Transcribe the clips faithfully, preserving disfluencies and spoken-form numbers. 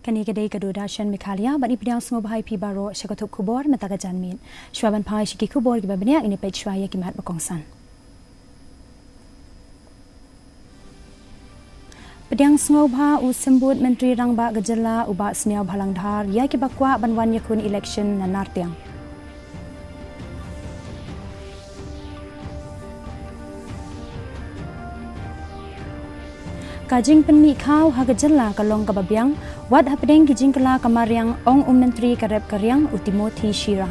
Kane ka dei ka Doordarshan Meghalaya, bad ngi pdiang sngewbha ïa phi baroh sha ka thup khubor mynta ka janmiet. Shuwa ban phai sha ki khubor kiba bniah, ngin ïa peit shuwa ïa ki mat ba kongsan. Pdiang sngewbha u Symbud Myntri Rangbah ka Jylla u Bah Sniawbhalang Dhar ïa kiba kwah ban wan ïakhun election na Nartiang. Ka jingpynmih khaw ha ka jylla ka long kaba biang, wat hapdeng ki jingkylla ka mariang, ong u Myntri ka rep ka riang u Timothy Shira.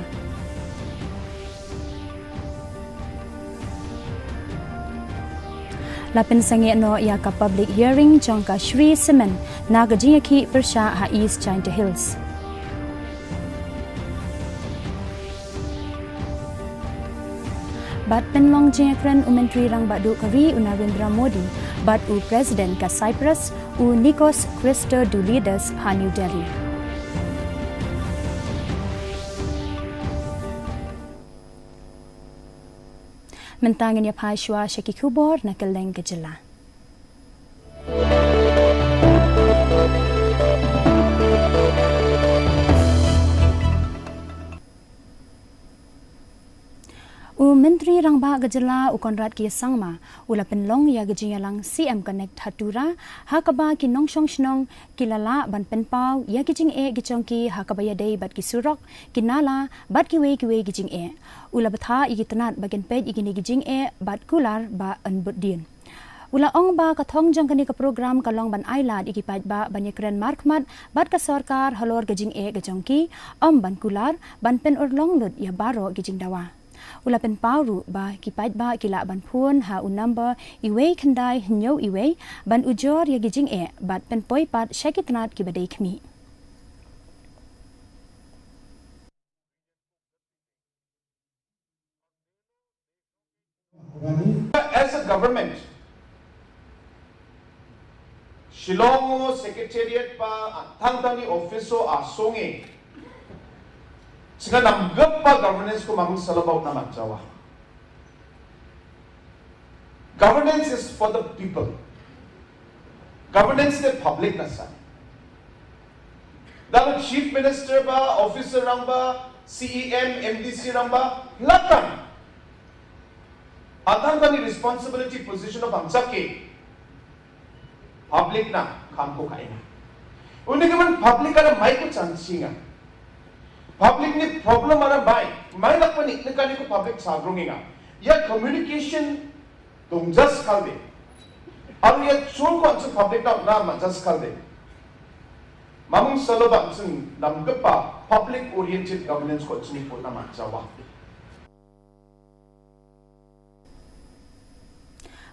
La pynsangeh noh ïa ka public hearing jong ka Shree Cement na ka jingïakhih pyrshah ha East Jaintia Hills. Bad pynlong jingïakren u Myntri Rangbah Duh ka ri u Narendra Modi bad u President ka Cyprus u Nikos Christodoulidis ha New Delhi. Mynta ngin ïa phai shuwa sha ki khubor na kylleng ka jylla. U Myntri Rangbah ka jylla u Conrad K Sangma u la pynlong ïa ka jingïalang C M Connect ha Tura, ha kaba ki nongshong shnong ki la lah ban pynpaw ïa ki jingeh ki jong ki ha kaba ïadei bad ki surok, ki nala, bad kiwei kiwei ki jingeh. U la bthah ïa ki tnat ba kin peit ïa kine ki jingeh bad kular ba yn bud dien. U la ong ba ka thong jong kane ka program ka long ban ailad ïa ki paidbah ban ïakren markhmat bad ka sorkar halor ka jingeh ka jong ki, ym ban kular, ban pynurlong lut ïa baroh ki jingdawa. U la pynpaw ruh ba ki paidbah ki lah ban phone ha u number uwei khyndai hynñiew uwei ban ujor ïa ki jingeh bad pynpoi pat sha ki tnat kiba dei khmih. As a government, Shillong o secretariat pa, a Thangthani office o a song e. Sngewbha namgap pa governance ko mamung salabau na manjawa. Governance is for the people. Governance te public na sa. Dalo chief minister ba, officer rang ba, C E M, M D C rang ba, lakan. Atang kani responsibility position of amchake. Public na, kam ko kaina. Uni kaman public ara mai ko chansinga. Public ni problem ara mai, mai na pani, ni kani ko public sagrunginga. Ya communication, Dong jas kalde. Aru ya chul ko ansu public na na ma jas kalde. Mamung salo ba ansu namgap pa public oriented governance ko ansu ni put na ma jawa.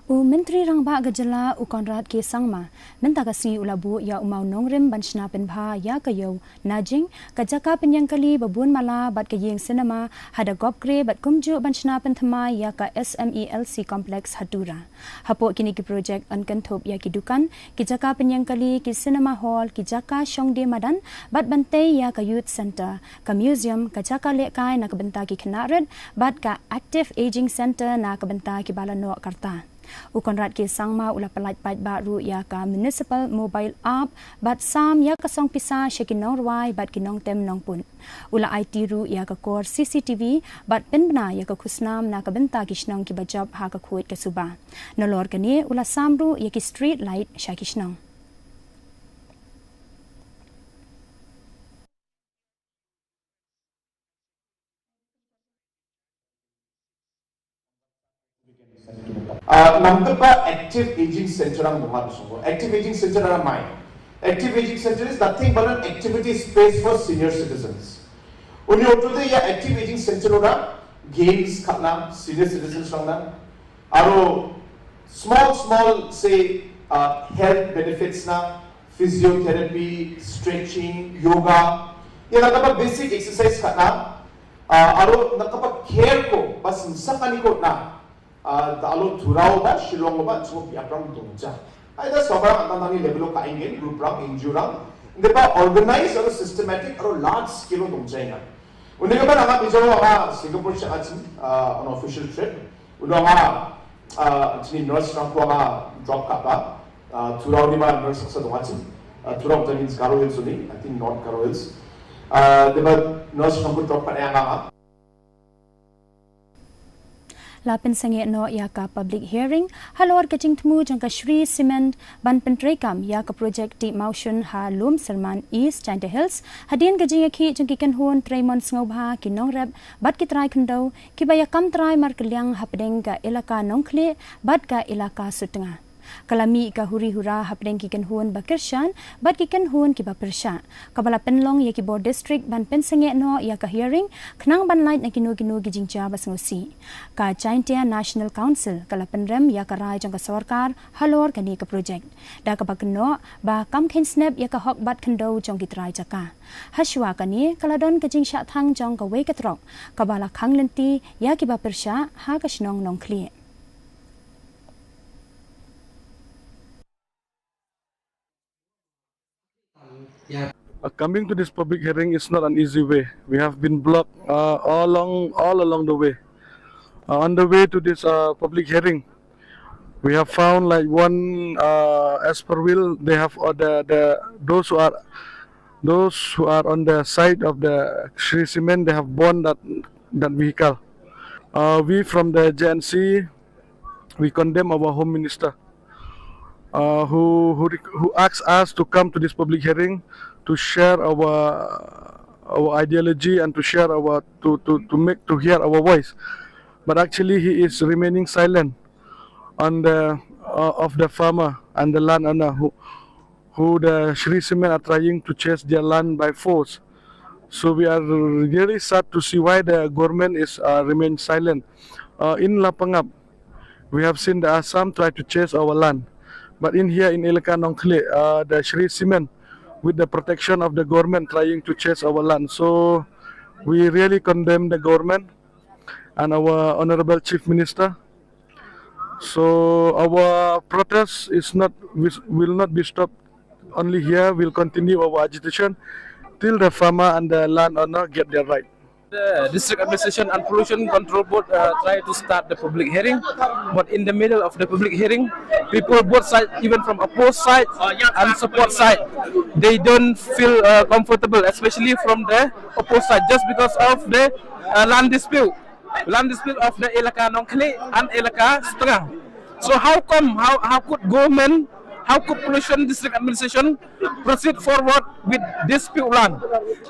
U Myntri Rangbah ka jylla u Conrad K Sangma, mynta ka sngi u la buh ïa u mawnongrim ban shna pynbha ïa ka ïew Najing, ka jaka pynïeng kali ba bun mala bad ka ïing cinema, ha da gop kre bad kumjuh ban shna pynthymmai ïa ka S M E L C complex ha Tura. Hapoh kine ki project yn kynthup ïa ki dukan, ki jaka pynïeng kali, ki cinema hall, ki jaka shong die madan, bad ban tei ïa ka youth center, ka museum, ka jaka lehkai na ka bynta ki khynnah rit, bad ka active aging center na ka bynta kiba la noh karta. U Conrad K Sangma u la pyllait paidbah ruh ïa ka Municipal Mobile App bad sam ïa ka song pisa sha ki nongrwai bad ki nongtem nongput. U la aiti ruh ïa ka kor C C T V bad pynbna ïa ka khusnam na ka bynta ki shnong kiba jop ha ka khuid ka suba. Nalor kane u la sam ruh ïa ki street light sha ki shnong. Ah, namgap ba active aging center ang bunga dusung. Active aging center ara mai. Active aging center is nothing but an activity space for senior citizens. Uni otu de ya active aging center ora games khatna senior citizens rang na. Aro small small say, uh, health benefits na, physiotherapy, stretching, yoga. Ya na kaba basic exercise khatna. Ah, aro na kaba care ko, ba sngewsakani ko na, ah, da alo Tura o ba, Shillong o ba, chuo pi aprang dongja. Ai da soba ang tang tani level o ka ingen, group rang, N G O rang. Nde ba organize aro systematic aro large scale o dongja ina. Uni kaba na nga bijo nga Singapore cha achin, ah, on official trip. Uni nga, ah, chini nurse rang ko nga drop kaba, ah, Tura o ni ba nurse sa dongja chin. Uh, throughout the means Garo Hills only, I think not Garo Hills. Uh, there were nurse from Kutok Panyanga. La pynsangeh noh ïa ka public hearing halor ka jingthmu jong ka Shree Cement ban pyntreikam ïa ka project tih mawshun ha Lumserman East Jaintia Hills, hadien ka jingïakhih jong ki kynhun treimon sngewbha, ki nongrep bad ki trai khyndew kiba ïakam trai markylliang hapdeng ka ilaka Nongkhlieh bad ka ilaka Sutnga. Ka la mih ka huri hura hapdeng ki kynhun ba kyrshan bad ki kynhun kiba pyrshah, kaba la pynlong ïa ki bor district ban pynsangeh noh ïa ka hearing khnang ban lait na kino kino ki jingjia ba sngewsih. Ka Jaintia National Council ka la pynrem ïa ka rai jong ka sorkar halor kane ka project, da kaba kynnoh ba kam kheiñ snep ïa ka hok bad khyndew jong ki trai jaka. Hashwa kane ka la don ka jingshahthang jong kawei ka trok kaba la khang lynti ïa kiba pyrshah ha ka shnong Nongkhlieh. Uh, coming to this public hearing is not an easy way. We have been blocked uh, all along, all along the way. Uh, on the way to this uh, public hearing, we have found like one uh, Esperville. They have uh, the the those who are those who are on the side of the Shree Cement. They have burned that that vehicle. Uh, we from the J N C, we condemn our Home Minister, uh, who, who, rec- who asks us to come to this public hearing to share our, our ideology and to share our, to, to, to make, to hear our voice. But actually, he is remaining silent on the, uh, of the farmer and the landowner who, who the Shree Cement are trying to chase their land by force. So we are really sad to see why the government is uh, remain silent. Uh, in Lapangap, we have seen the Assam try to chase our land. But in here in Elaka Nongkhlieh, uh, the Shree Cement, with the protection of the government, trying to chase our land. So we really condemn the government and our Honorable Chief Minister. So our protest is not will not be stopped only here. We'll continue our agitation till the farmer and the landowner get their right. The District Administration and Pollution Control Board uh, try to start the public hearing, but in the middle of the public hearing, people both sides, even from opposed side and support side, they don't feel uh, comfortable, especially from the opposed side, just because of the uh, land dispute, land dispute of the Elaka Nongkhlieh and Elaka Sutnga. So how come, how, how could government, how could Pollution District Administration proceed forward with dispute land?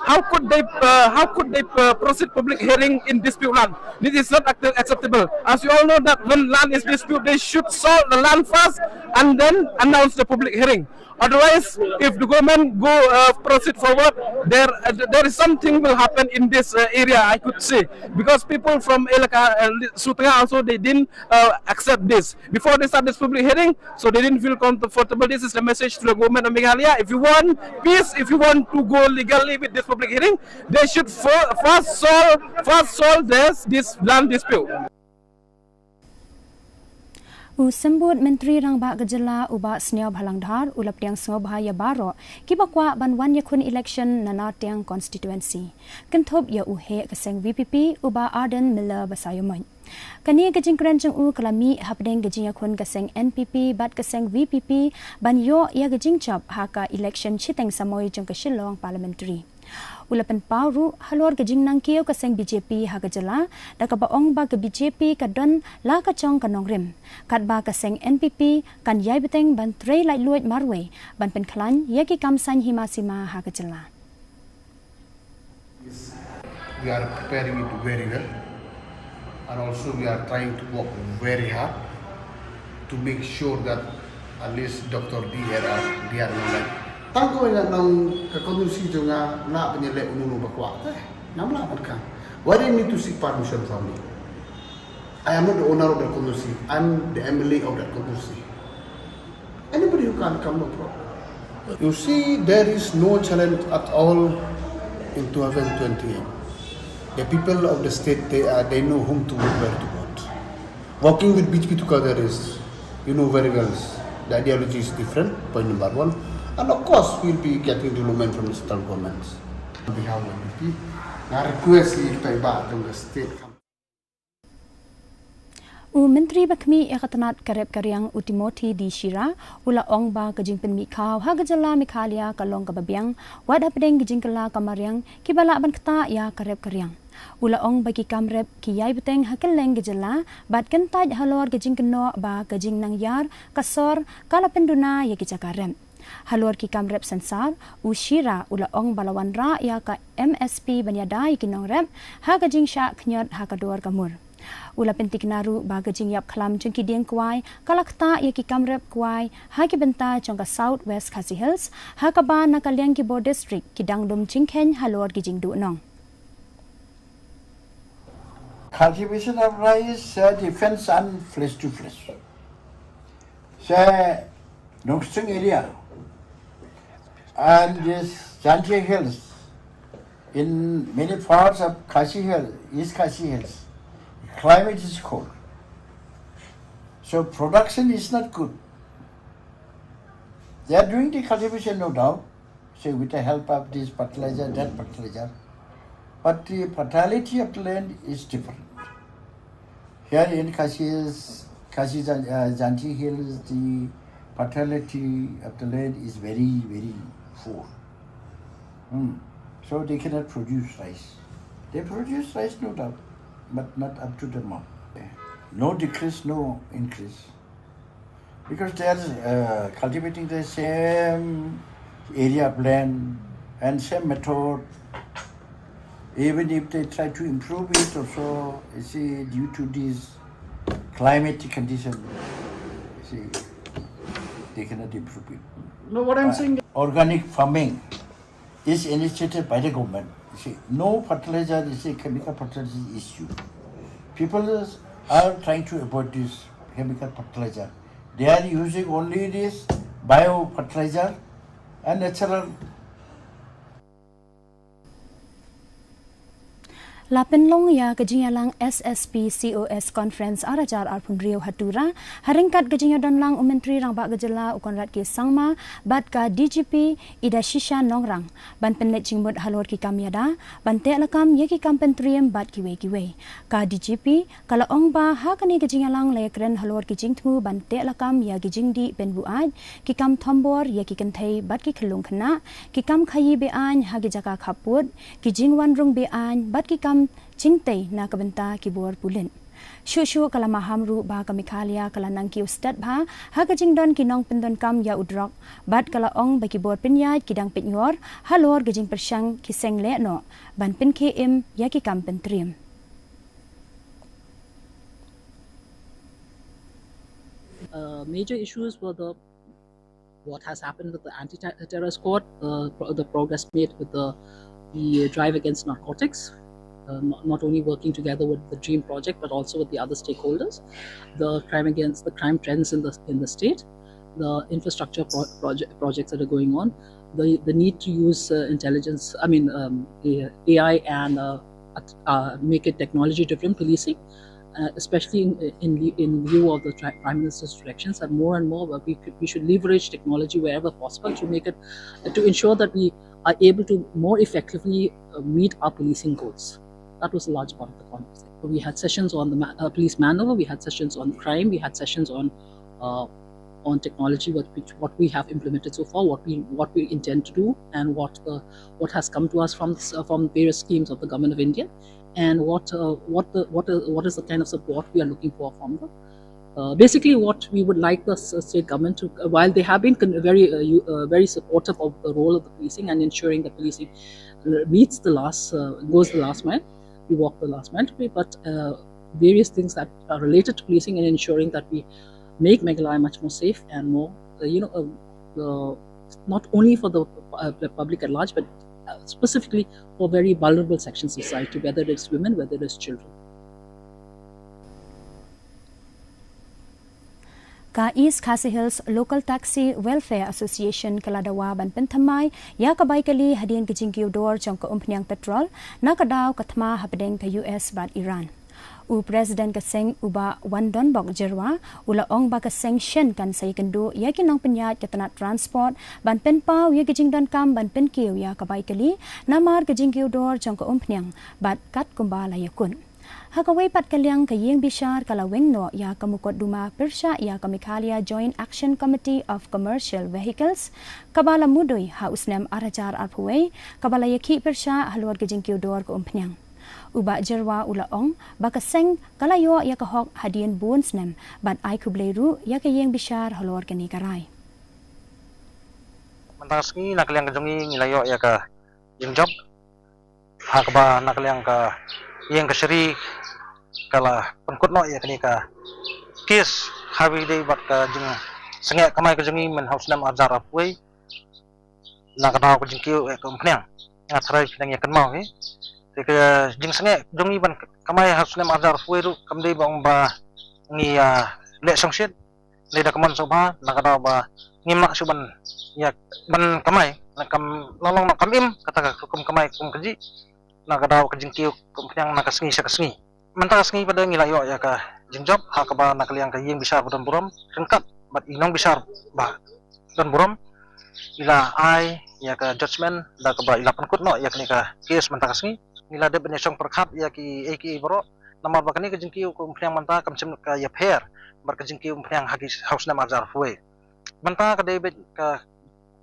How could they, uh, how could they uh, proceed public hearing in dispute land? This is not acte- acceptable. As you all know that when land is dispute, they should solve the land first and then announce the public hearing. Otherwise, if the government go uh, proceed forward, there uh, there is something will happen in this uh, area. I could see because people from Elaka uh, Sutnga also they didn't uh, accept this before they start this public hearing. So they didn't feel comfortable. This is the message to the government of Meghalaya. If you want peace, if you want to go legally with this public hearing, they should fir- first solve first solve this this land dispute. U Symbud Myntri Rangbah ka Jylla u Bah Sniawbhalang Dhar u la pdiang sngewbha ïa baroh kiba kwah ban wan ïakhun election na Nartiang constituency, kynthup ïa u heh ka seng V P P u Bah Ardent Miller Basaiawmoit. Kane ka jingkren jong u ka la mih hapdeng ka jingïakhun ka seng N P P bad ka seng V P P ban ïoh ïa ka jingjop ha ka election shiteng samoi jong ka Shillong Parliamentary. U la pynpaw ruh halor ka jingnangkiew ka seng B J P ha ka jylla, da kaba ong ba ka B J P ka don la ka jong ka nongrim, katba ka seng N P P kan ïai bteng ban trei laitluid marwei ban pynkhlaiñ ïa ki kam saiñ hima sima ha ka jylla. We are preparing it very well, and also we are trying to work very hard to make sure that at least Doctor D R R, D R Malai. Tang ko ina nang ka constituency jong nga na penyelek unu ba kwah teh. Ngam lah mankang. Why they need to seek permission from me? I am not the owner of that constituency. I'm the M L A of that constituency. Anybody who can come, no problem. You see, there is no challenge at all in two thousand twenty-eight. The people of the state, they are, they know whom to vote, where to vote. Working with B J P together is, you know very well, the ideology is different, point number one. And of course, we'll be getting development from the central government. On behalf of B J P, I request you to back to the state. U Myntri ba khmih ïa ka tnat ka rep ka riang u Timothy D Shira u la ong ba ka jingpynmih khaw ha ka jylla Meghalaya ka long kaba biang wat hapdeng ka jingkylla ka mariang kiba lah ban ktah ïa ka rep ka riang. U la ong ba ki kam rep ki ïai bteng ha kylleng ka jylla bad kyntait halor ka jingkynnoh ba ka jingnang ïar ka sor ka la pynduna ïa ki jaka rep. Halor ki kam rep sensar, u Shira u la ong ba la wanrah ïa ka M S P ban ïada ïa ki nongrep ha ka jingshah khñiot ha ka dor ka mur. U la pyntikna ruh ba ka jingïap khlam jong ki dieng kwai ka la ktah ïa ki kam rep kwai ha ki bynta jong ka South West Khasi Hills, ha kaba na ka liang ki bor district ki dang dum jingkheiñ halor ki jingduhnong. Cultivation of rice, uh, depends on place to place. Say, Nongstoiñ area and this Jaintia Hills, in many parts of Khasi Hills, East Khasi Hills, climate is cold. So production is not good. They are doing the cultivation, no doubt, say with the help of this fertilizer, that fertilizer. But the fertility of the land is different. Here in Khasi Hills, Khasi Jan-, uh, Jaintia Hills, the fertility of the land is very, very poor. Hmm. So they cannot produce rice. They produce rice, no doubt, but not up to the mark. No decrease, no increase. Because they are uh, cultivating the same area of land and same method. Even if they try to improve it also, you see, due to this climatic condition, you see, they cannot improve it. No, what I'm saying. Organic farming is initiated by the government. You see, no fertilizer, you see, chemical fertilizer is used. People are trying to avoid this chemical fertilizer. They are using only this bio fertilizer and natural. La pynlong ïa ka jingïalang S S P C O S Conference ar hajar arphew hynriew ha Tura, ha ryngkat ka jingïadonlang u Myntri Rangbah ka Jylla u Conrad K Sangma bad ka D G P Idashisha Nongrang, ban pynleit jingmut halor ki kam ïada ban teh lakam ïa ki kam pyntriem bad kiwei kiwei. Ka D G P ka la ong ba ha kane ka jingïalang la ïakren halor ki jingthmu ban teh lakam ïa ki jingdih pynbuaid, ki kam thombor ïa ki kynthei bad ki khyllung khynnah, ki kam khaïi be-aiñ ha ki jaka khappud, ki jingwan rung be-aiñ bad ki kam jingtei na ka bynta ki bor pulit. Shuh shuh ka la maham ruh ba ka Meghalaya ka la nang kiew stet bha ha ka jingdon ki nongpyndonkam ïa u drok bad ka la ong ba ki bor pynïaid ki dang pynïor halor ka jingpyrshang ki seng lehnoh ban pynkhie im ïa ki kam pyntriem. Uh, major issues were the what has happened with the anti-terror squad, uh, pro- the progress made with the the drive against narcotics, uh, not, not only working together with the Dream Project but also with the other stakeholders, the crime against the crime trends in the in the state, the infrastructure pro- project projects that are going on, the the need to use uh, intelligence, I mean um, A I and uh, at- uh, make it technology-driven policing, uh, especially in, in in view of the tri- Prime Minister's directions that more and more we could, we should leverage technology wherever possible to make it to ensure that we are able to more effectively uh, meet our policing goals. That was a large part of the conversation. We had sessions on the ma- uh, police manpower, we had sessions on crime, we had sessions on uh, on technology, what which, what we have implemented so far, what we what we intend to do, and what uh, what has come to us from uh, from various schemes of the Government of India, and what uh, what the what uh, what is the kind of support we are looking for from the uh, basically, what we would like the s- state government to, uh, while they have been con- very, uh, you, uh, very supportive of the role of the policing and ensuring that policing uh, meets the last, uh, goes the last mile, we walk the last mile today, but uh, various things that are related to policing and ensuring that we make Meghalaya much more safe and more, uh, you know, uh, uh, not only for the uh, the public at large, but uh, specifically for very vulnerable sections of society, whether it's women, whether it's children. Ka East Khasi Hills Local Taxi Welfare Association ka la dawa ban pynthymmai ïa ka bai kali hadien ka jingkiew dor jong ka umphniang petrol na ka daw ka thma hapdeng ka U S bad Iran. U President ka seng u Bah Wandonbok Jyrwa u la ong ba ka seng shen kan sa ïakynduh ïa ki nongpynïaid ka tnat transport ban pynpaw ïa ka jingdonkam ban pynkiew ïa ka bai kali namar ka jingkiew dor jong ka umphniang bad kat kumba la ïakut. Ha kawei pat ka liang, ka ïing bishar ka la weng noh ïa ka mukotduma pyrshah ïa ka Meghalaya Joint Action Committee of Commercial Vehicles, kaba la mudui ha u snem ar hajar arphew wei, kaba la ïakhih pyrshah halor ka jingkiew dor ka umphniang. U Bah Jyrwa u la ong ba ka seng ka la ïoh ïa ka hok hadien bun snem, bad ai khublei ruh ïa ka ïing bishar halor kane ka rai. Mynta ka sngi na ka liang ka jong ngi, ngi la ïoh ïa ka jingjop ha kaba na ka liang ka ïing kashari ka la pynkut noh ïa kane ka case ha kaba ïadei bad ka jingsngewkmen kamai ka jong ngi mynha u snem ar hajar arphew wei na ka daw ka jingkiew ïa ka umphniang. Nga tharai phi dang ïa kynmaw hi. Te ka jingsngew jong ngi ban kamai ha u snem ar hajar arphew wei ruh kam dei ba ong ba ngi, ah, leh shongshit. Dei da ka mon sngewbha na ka daw ba ngim lah shuh ban ïa ban kamai, na kam long long na kam im kata ka kum kamai kum kajih, na ka daw ka jingkiew ka umphniang na ka sngi sha ka sngi. Mynta ka sngi pat de ngi la ïoh ïa ka jingjop ha kaba na ka liang ka ïing bishar ba don burom ryngkat bad i nongbishar ba don burom i la ai ïa ka judgment da kaba i la pynkut noh ïa kane ka case mynta ka sngi. Ngi la dep ban ïashong pyrkhat ïa kiei kiei baroh namar ba kane ka jingkiew ka umphniang mynta kam shym ka ïapher bad ka jingkiew umphniang ha ki ha u snem ar hajar arphew wei. Mynta ka dei beit ka,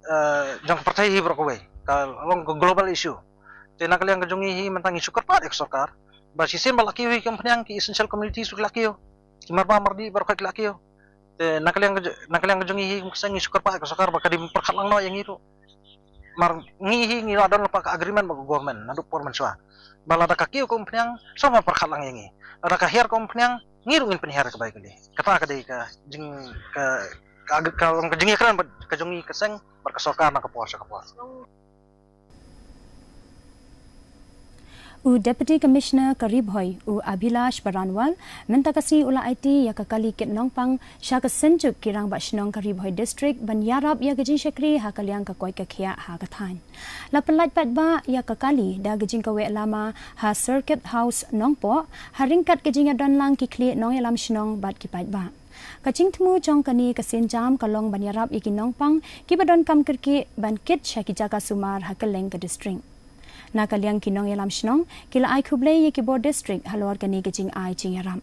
eh, jong ka pyrthei hi baroh kawei, ka long ka global issue. Te na ka liang ka jong ngi hi mynta ngi shu kyrpad ïa ka sorkar ba shisien ba la kiew hi ka umphniang, ki essential commodities ruh ki la kiew, ki marba mardi baroh ki la kiew. Te na ka liang ka jo-, na ka liang ka jong ngi hi kum ka seng ngi shu kyrpad ïa ka sorkar ba ka dei ban pyrkhat lang noh ïa ngi ruh. Namar ngi hi ngi la don lypa ka agreement bad ka government naduh por mynshuwa ba lada ka kiew ka umphniang sngewbha pyrkhat lang ïa ngi. Lada ka hiar ka umphniang ngi ruh ngin pynhiar ïa ka bai ka lei. Kata ka dei ka jing ka ka, ka, ka jingïakren bad ka jong ngi ka seng bad ka sorkar na ka por sha ka por. U Deputy Commissioner ka Ri Bhoi, u Abhilash Baranwal, mynta ka sngi u la aiti ïa ka kali kit nongpang sha ka Synjuk ki Rangbah Shnong ka Ri Bhoi District ban ïarap ïa ka jingshakri ha ka liang ka koit ka khiah ha ka thaiñ. La pynlait paidbah ïa ka kali da ka jingkaweh lama ha Circuit House Nongpoh, ha ryngkat ka jingïadonlang ki khlieh nongïalam shnong bad ki paidbah. Ka jingthmu jong kane ka sienjam ka long ban ïarap ïa ki nongpang kiba donkam kyrkieh ban kit sha ki jaka sumar ha kylleng ka district. Na ka liang ki nongïalam shnong ki la ai khublei ïa ki bor district halor kane ka jingai jingïarap.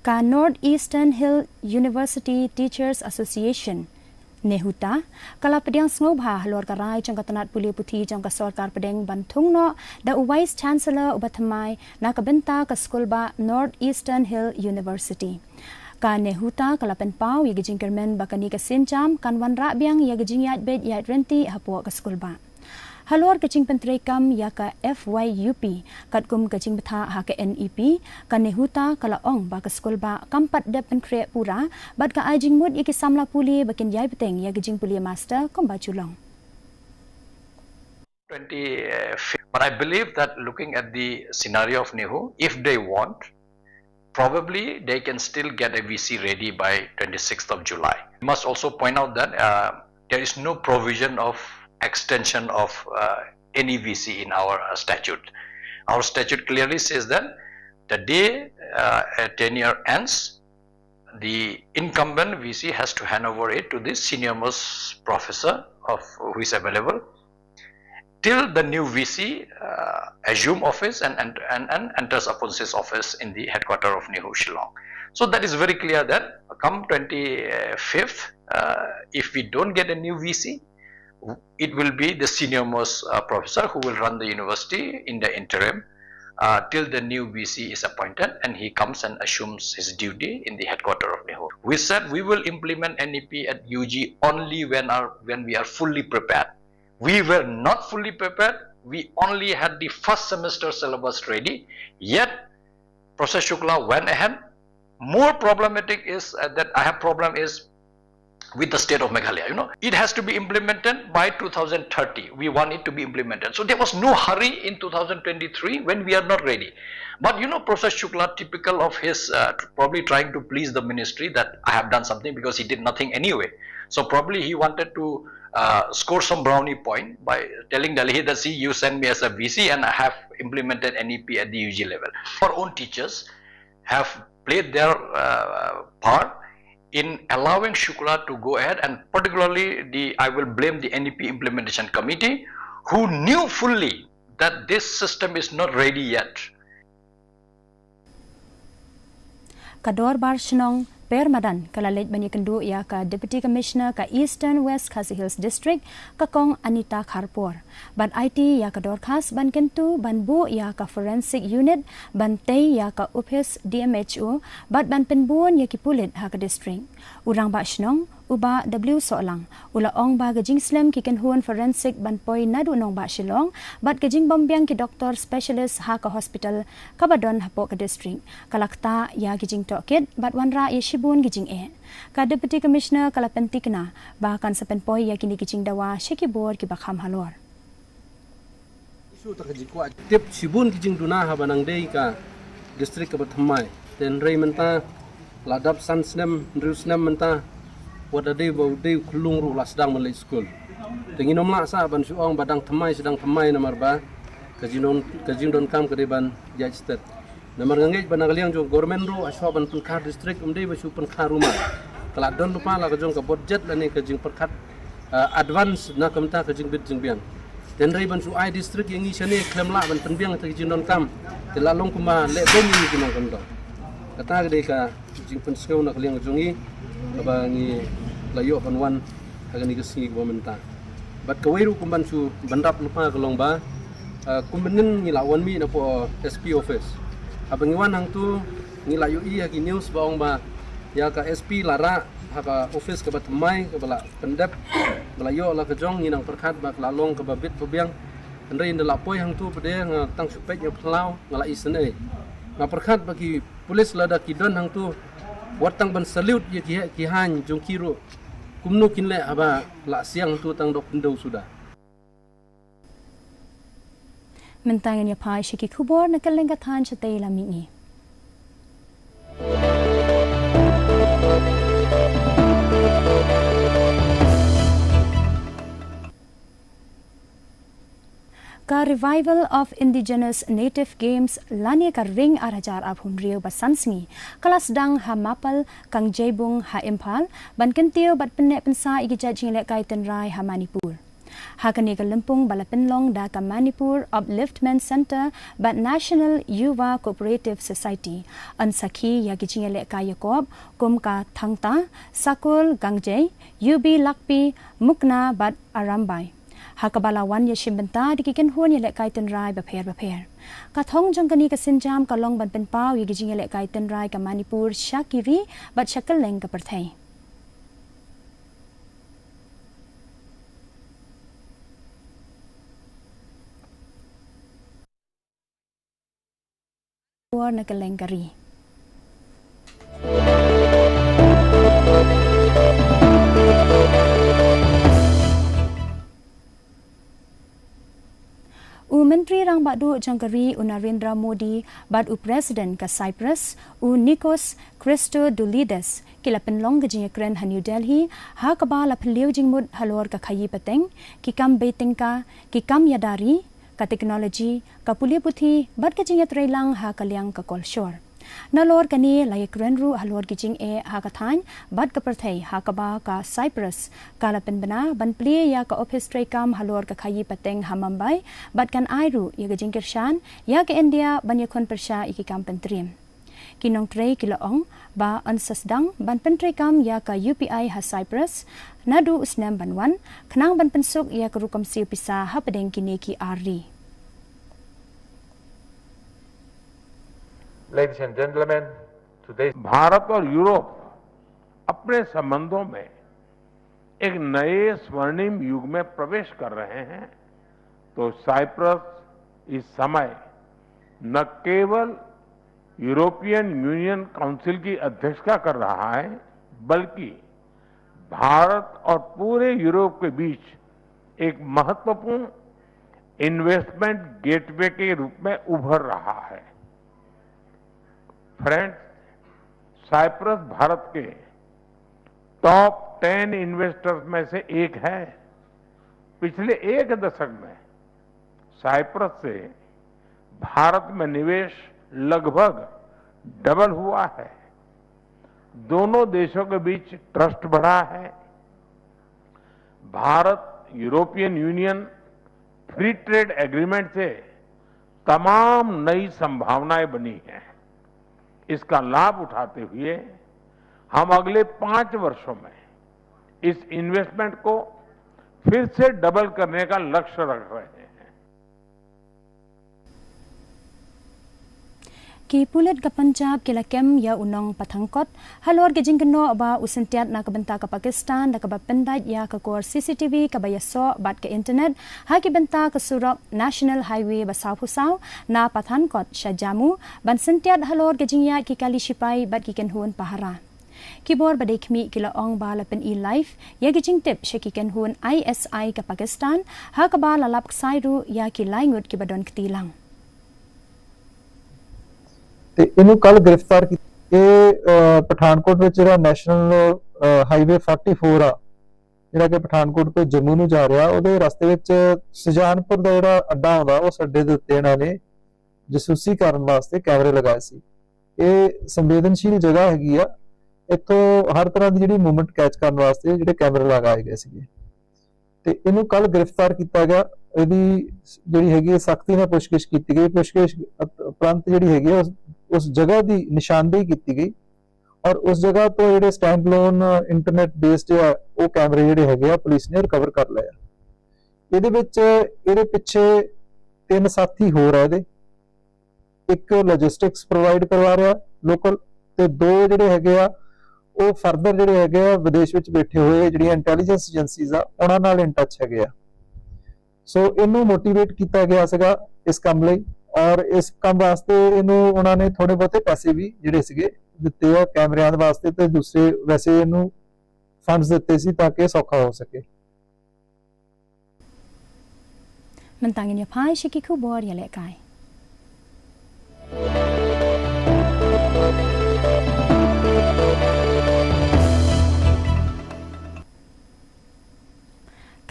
Ka North Eastern Hill University Teachers Association, NEHUTA, ka la pdiang sngewbha halor ka rai jong ka tnat pule puthi jong ka sorkar pdeng ban thung noh da u Vice Chancellor uba thymmai na ka bynta ka skulbah North Eastern Hill University. Ka NEHUTA ka la pynpaw ïa ka jingkyrmen ba kane ka sienjam kan wanrah biang ïa ka jingïaid beit ïaid ryntih hapoh ka skulbah. Halor ka jingpyntreikam ïa ka F Y U P katkum ka jingbthah ha ka N E P, ka NEHUTA ka la ong ba ka skulbah kam pat dep pynkhreh pura bad ka ai jingmut ïa ki samla pule ba kin ïai bteng ïa ka jingpule master kumba ju long. Twenty-fifth. But I believe that looking at the scenario of NEHU, if they want, probably they can still get a V C ready by twenty-sixth of July. We must also point out that uh, there is no provision of extension of uh, any V C in our uh, statute. Our statute clearly says that the day uh, a tenure ends, the incumbent V C has to hand over it to the senior most professor of who is available till the new V C uh, assume office and, and, and, and enters upon his office in the headquarter of NEHU Shillong. So that is very clear that come twenty-fifth, uh, if we don't get a new V C, it will be the senior most uh, professor who will run the university in the interim uh, till the new V C is appointed and he comes and assumes his duty in the headquarter of NEHU. We said we will implement N E P at U G only when, our, when we are fully prepared. We were not fully prepared. We only had the first semester syllabus ready. Yet, Professor Shukla went ahead. More problematic is uh, that I have problem is with the state of Meghalaya. You know, it has to be implemented by two thousand thirty. We want it to be implemented. So there was no hurry in two thousand twenty-three when we are not ready. But you know, Professor Shukla, typical of his uh, probably trying to please the ministry that I have done something because he did nothing anyway. So probably he wanted to uh, score some brownie point by telling Delhi that, see, you sent me as a V C and I have implemented N E P at the U G level. Our own teachers have played their uh, part in allowing Shukla to go ahead, and particularly the, I will blame the N E P Implementation Committee, who knew fully that this system is not ready yet. Ka Dorbar Shnong Permadan ka la leit ban ïakynduh ïa ka Deputy Commissioner ka Eastern West Khasi Hills District, ka Kong Anita Kharpor, bad aiti ïa ka dorkhas ban kyntu ban buh ïa ka Forensic Unit ban tei ïa ka Ophis D M H O bad ban pynbun ïa ki pulit ha ka district. U Rangbah Shnong, u Bah W Sohlang, u la ong ba ka jingslem ki kynhun forensic ban poi naduh nongbah Shillong bad ka jingbymbiang ki doktor specialist ha ka hospital kaba don hapoh ka district ka la ktah ïa ki jingtohkit bad wanrah ïa shibun ki jingeh. Ka Deputy Commissioner ka la pyntikna ba kan sa pynpoi ïa kine ki jingdawa sha ki bor kiba kham halor. Issue ta ka jingkwah tip shibun ki jingduna haba nang dei ka district kaba thymmai. Te hynrei mynta la dap san snem, hynriew snem mynta, wat la dei ba u dei u khyllung ruh la sdang ban leit skul. Te ngin ym lah sa ban shu ong ba dang thymmai, sdang thymmai namar ba ka jingdon, ka jingdonkam ka dei ban ïaid stet. Namar nga ngeit ba na ka liang jong government ruh, hashwa ban pynkhar district, ym dei ba shu pynkhar ruh ma. Ka la don lypa la ka jong ka budget lane ka jingpyrkhat, ah, advance na ka bynta ka jingbit jingbiang. Te hynrei ban shu ai district ïa ngi shane khlem lah ban pynbiang ïa ka jingdonkam. Te la long kumba leh bom ïa ngi ki nongkyndong. Kata ka dei ka jingpynsngew na ka liang jong ngi, kaba ngi la ïoh ban wan ha kane ka sngi kaba mynta. Bad kawei ruh kum ban shu ban dap lypa ka long ba, ah, kum mynnin ngi la wan mih napoh S P office. Haba ngi wan hangtu ngi la ïohi ha ki news ba ong ba ïa ka S P la rah ha ka office kaba thymmai kaba la pyndep, ba la ïoh la ka jong, ngi nang pyrkhat ba ka la long kaba bit ba biang. Hynrei ynda la poi hangtu pat de nga tang shu peit nga phyllaw, nga la isynei. Nga pyrkhat ba ki police lada ki don hangtu, wat tang ban salute ïa ki, ki haiñ jong ki ruh. Kumno kin leh haba la siang hangtu tang dok khyndew suda. Mynta ngin ïa phai sha ki khubor na kylleng ka thaiñ shatei lam mihngi. Ka Revival of Indigenous Native Games lane ka Ring ar hajar arphew hynriew ba san sngi ka la sdang ha Mapal Kangjeibung ha Imphal ban kyntiew bad pynneh pynsah ïa ki jait jingïalehkai tynrai ha Manipur. Ha kane ka lympung ba la pynlong da ka Manipur Upliftment Centre bad National Yuva Cooperative Society, yn sakhi ïa ki jingïalehkai ïakob kum ka Thangta, Sakul, Gangjei, Yubi, Lakpi, Mukna bad Arambai. Ha kaba la wan ïashim bynta da ki kynhun ïalehkai tynrai bapher bapher. Ka thong jong kane ka sienjam ka long ban pynpaw ïa ki jingïalehkai tynrai ka Manipur sha ki ri bad sha kylleng ka pyrthei. Khubor na kylleng ka ri. U Myntri Rangbah Duh jong ka ri u Narendra Modi bad u President ka Cyprus u Nikos Christodoulidis ki la pynlong ka jingïakren ha New Delhi ha kaba la phylliew jingmut halor ka khaïi pateng, ki kam bei tyngka, ki kam ïada ri, ka technology, ka pule puthi bad ka jingïatreilang ha ka liang ka kolshor. Nalor kane la ïakren ruh halor ki jingeh ha ka thaiñ bad ka pyrthei ha kaba ka Cyprus ka la pynbna ban plie ïa ka ophis treikam halor ka khaïi pateng ha Mumbai bad kan ai ruh ïa ka jingkyrshan ïa ka India ban ïakhun pyrshah ïa ki kam pyntriem. Ki nongtrei ki la ong ba yn sa sdang ban pyntreikam ïa ka U P I ha Cyprus naduh u snem ban wan, khnang ban pynsuk ïa ka rukom siew pisa hapdeng kine ki ar ri. Ladies and gentlemen, today भारत और यूरोप अपने संबंधों में एक नए स्वर्णिम युग में प्रवेश कर रहे हैं, तो साइप्रस इस समय न केवल यूरोपियन यूनियन काउंसिल की अध्यक्षता कर रहा है, बल्कि भारत और पूरे यूरोप के बीच एक महत्वपूर्ण इन्वेस्टमेंट गेटवे के रूप में उभर रहा है। फ्रेंड्स, साइप्रस भारत के टॉप टेन इन्वेस्टर्स में से एक है। पिछले एक दशक में साइप्रस से भारत में निवेश लगभग डबल हुआ है। दोनों देशों के बीच ट्रस्ट बढ़ा है। भारत यूरोपियन यूनियन फ्री ट्रेड एग्रीमेंट से तमाम नई संभावनाएं बनी हैं। इसका लाभ उठाते हुए हम अगले पांच वर्षों में इस इन्वेस्टमेंट को फिर से डबल करने का लक्ष्य रख रहे हैं। Ki pulit ka Punjab ki la kem ïa u nong Pathankot halor ka jingkynnoh ba u syntiat na ka bynta ka Pakistan da kaba pyndait ïa ka kor C C T V kaba ïasoh bad ka internet ha ki bynta ka surok National Highway ba sawphew saw na Pathankot sha Jammu ban syntiat halor ka jingïaid ki kali shipai bad ki kynhun pahara. Ki bor ba dei khmih ki la ong ba la pyni live ïa ki jingtip sha ki kynhun I S I ka Pakistan ha kaba la lap ksai ruh ïa ki lai ngut kiba don kti lang. ਤੇ ਇਹਨੂੰ ਕੱਲ ਗ੍ਰਿਫਤਾਰ ਕੀਤਾ। ਇਹ ਅਹ, ਪਠਾਨਕੋਟ ਵਿੱਚ ਜਿਹੜਾ ਨੈਸ਼ਨਲ ਹਾਈਵੇ ਫੋਰਟੀ ਫੋਰ ਆ, ਜਿਹੜਾ ਕਿ ਪਠਾਨਕੋਟ ਤੋਂ ਜੰਮੂ ਨੂੰ ਜਾ ਰਿਹਾ, ਉਹਦੇ ਰਸਤੇ ਵਿੱਚ ਸੁਜਾਨਪੁਰ ਦਾ ਜਿਹੜਾ ਅੱਡਾ ਆਉਂਦਾ, ਉਸ ਅੱਡੇ ਦੇ ਉੱਤੇ ਇਹਨਾਂ ਨੇ ਜਸੂਸੀ ਕਰਨ ਵਾਸਤੇ ਕੈਮਰੇ ਲਗਾਏ ਸੀ। ਇਹ ਸੰਵੇਦਨਸ਼ੀਲ ਜਗ੍ਹਾ ਹੈਗੀ ਆ, ਇੱਥੋਂ ਹਰ ਤਰ੍ਹਾਂ ਦੀ ਜਿਹੜੀ ਮੂਵਮੈਂਟ ਕੈਚ ਕਰਨ ਵਾਸਤੇ ਜਿਹੜੇ ਕੈਮਰੇ ਲਗਾਏ ਗਏ ਸੀਗੇ। ਤੇ ਇਹਨੂੰ ਕੱਲ ਗ੍ਰਿਫਤਾਰ ਕੀਤਾ ਗਿਆ। ਇਹਦੀ ਜਿਹੜੀ ਹੈਗੀ ਹੈ, ਸਖਤੀ ਨਾਲ ਪੁੱਛਗਿੱਛ ਕੀਤੀ ਗਈ। ਪੁੱਛਗਿੱਛ ਉਪਰੰਤ ਜਿਹੜੀ ਹੈਗੀ ਹੈ, ਉਸ- ਉਸ ਜਗ੍ਹਾ ਦੀ ਨਿਸ਼ਾਨਦੇਹੀ ਕੀਤੀ ਗਈ ਔਰ ਉਸ ਜਗ੍ਹਾ ਤੋਂ ਜਿਹੜੇ ਸਟੈਂਡ ਅਲੋਨ ਇੰਟਰਨੈਟ ਬੇਸਡ ਆ, ਉਹ ਕੈਮਰੇ ਜਿਹੜੇ ਹੈਗੇ ਆ, ਪੁਲਿਸ ਨੇ ਰਿਕਵਰ ਕਰ ਲਏ ਆ। ਇਹਦੇ ਵਿੱਚ ਇਹਦੇ ਪਿੱਛੇ ਤਿੰਨ ਸਾਥੀ ਹੋਰ ਆ ਇਹਦੇ। ਇੱਕ ਲੌਜਿਸਟਿਕਸ ਪ੍ਰੋਵਾਈਡ ਕਰਵਾ ਰਿਹਾ ਲੋਕਲ, ਤੇ ਦੋ ਜਿਹੜੇ ਹੈਗੇ ਆ, ਉਹ ਫਰਦਰ ਜਿਹੜੇ ਹੈਗੇ ਆ, ਵਿਦੇਸ਼ ਵਿੱਚ ਬੈਠੇ ਹੋਏ ਜਿਹੜੀਆਂ ਇੰਟੈਲੀਜੈਂਸ ਏਜੰਸੀਜ਼ ਆ, ਉਹਨਾਂ ਨਾਲ ਇਨ ਟੱਚ ਹੈਗੇ ਆ। ਸੋ ਇਹਨੂੰ ਮੋਟੀਵੇਟ ਕੀਤਾ ਗਿਆ ਸੀਗਾ ਇਸ ਕੰਮ ਲਈ, ਔਰ ਇਸ ਕੰਮ ਵਾਸਤੇ ਇਹਨੂੰ ਉਹਨਾਂ ਨੇ ਥੋੜੇ ਬਹੁਤੇ ਪੈਸੇ ਵੀ ਜਿਹੜੇ ਸੀਗੇ, ਦਿੱਤੇ ਆ ਕੈਮਰਿਆਂ ਦੇ ਵਾਸਤੇ, ਤੇ ਦੂਸਰੇ ਵੈਸੇ ਇਹਨੂੰ ਫੰਡਸ ਦਿੱਤੇ ਸੀ ਤਾਂ ਕਿ ਇਹ ਸੌਖਾ ਹੋ ਸਕੇ। Mynta ngin ïa phai sha ki khubor ïalehkai.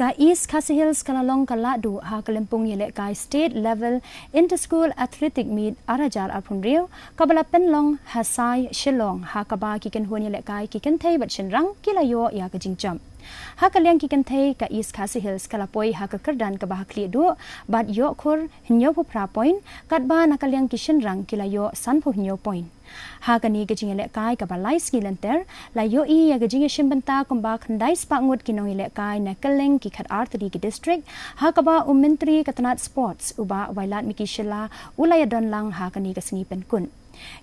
Ka East Khasi Hills ka la long ka lahduh ha ka lympung ïalehkai State Level Inter School Athletic Meet ar hajar arphew hynriew, kaba la pynlong ha Sai, Shillong, ha kaba ki kynhun ïalehkai ki kynthei bad shynrang ki la ïoh ïa ka jingjop. Ha ka liang ki kynthei, ka East Khasi Hills ka la poi ha ka kyrdan kaba ha khlieh duh bad ïoh khur hynñiewphew phra point, katba na ka liang ki shynrang ki la ïoh sanphew hynñiew point. Ha kane ka jingïalehkai kaba lai sngi lynter, la ïohi ïa ka jingïashim bynta kumba khyndai spah ngut ki nongïalehkai na kylleng ki khatar tylli ki district, ha kaba u Myntri ka tnat Sports, u Bah Wailadmiki Shylla, u la ïadon lang ha kane ka sngi pynkut.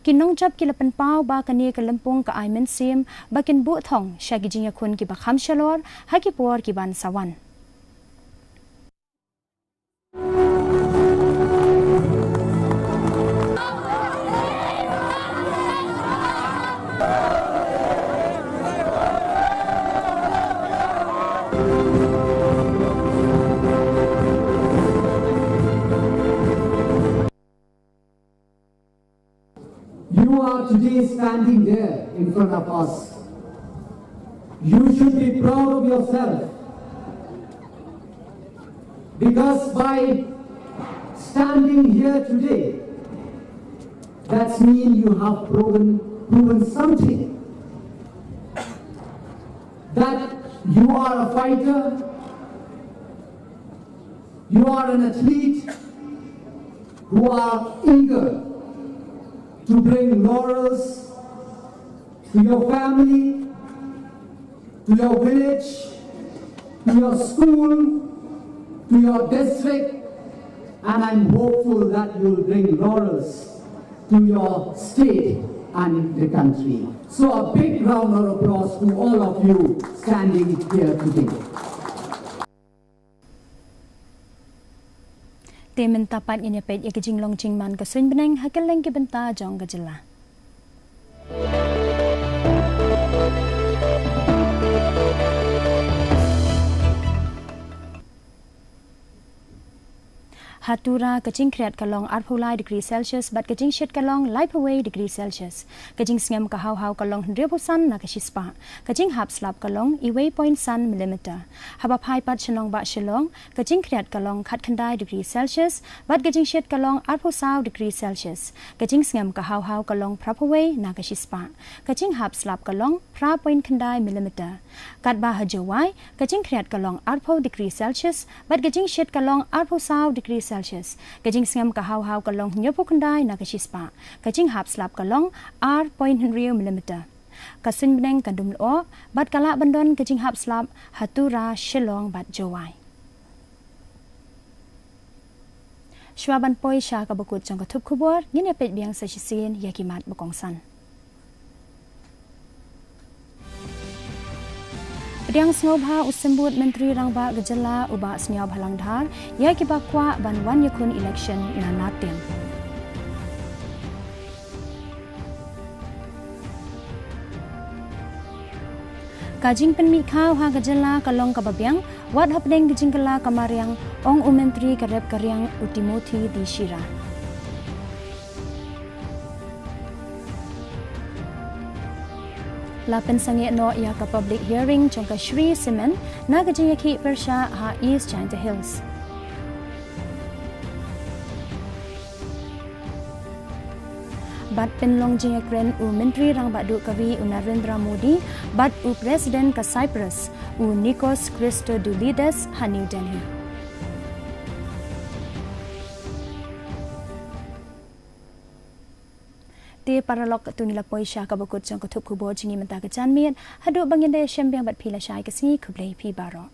Ki nongjop ki la pynpaw ba kane ka lympung ka ai mynsiem ba kin buh thong sha ki jingïakhun kiba kham shalor ha ki por ki ban sa wan. You are today standing there in front of us. You should be proud of yourself. Because by standing here today, that's mean you have proven, proven something. That you are a fighter, you are an athlete, who are eager to bring laurels to your family, to your village, to your school, to your district, and I'm hopeful that you'll bring laurels to your state and the country. So a big round of applause to all of you standing here today. Te mynta pat ngin ïa peit ïa ka jinglong jingman ka suiñ bneng ha kylleng ki bynta jong ka jylla. Ha Tura ka jingkhriat ka long arphew lai degree Celsius bad ka jingshit ka long laiphew wei degree Celsius. Ka jingsngem ka hawhaw ka long hynriewphew san na ka shispah. Ka jinghap slap ka long uwei point san millimeter. Haba phai pat sha nongbah Shillong, ka jingkhriat ka long khatkhyndai degree Celsius bad ka jingshit ka long arphew saw degree Celsius. Ka jingsngem ka hawhaw ka long phraphew wei na ka shispah. Ka jinghap slap ka long phra point khyndai millimeter. Katba ha Jowai, ka jingkhriat ka long arphew degree Celsius bad ka jingshit ka long arphew saw degree Celsius. Ka jingsngem ka hawhaw ka long hynñiewphew khyndai na ka shispah. Ka jinghap slap ka long ar point hynriew millimeter. Ka suiñ bneng kan dum lyoh bad ka lah ban don ka jinghap slap ha Tura, Shillong bad Jowai. Shuwa ban poi sha kaba kut jong ka thup khubor, ngin ïa peit biang sa shisien ïa ki mat ba kongsan. Pdiang sngewbha u Symbud Myntri Rangbah ka jylla u Bah Sniawbhalang Dhar ïa kiba kwah ban wan ïakhun election na Nartiang. Ka jingpynmihkhmat ha ka jylla ka long kaba biang, wat hapdeng ka jingkylla ka mariang, ong u Myntri ka rep ka riang u Timothy D Shira. La pynsangeh noh ïa ka public hearing jong ka Shree Cement na ka jingïakhih pyrshah ha East Jaintia Hills. Bad pynlong jingïakren u Myntri Rangbah Duh ka ri u Narendra Modi bad u President ka Cyprus u Nikos Christodoulidis ha New Delhi. Te paralok, to ngi la poi sha kaba kut jong ka thup khubor jong ngi mynta ka janmiet. Haduh ba ngin da ïashem biang bad phi lashai ka sngi, khublei phi baroh.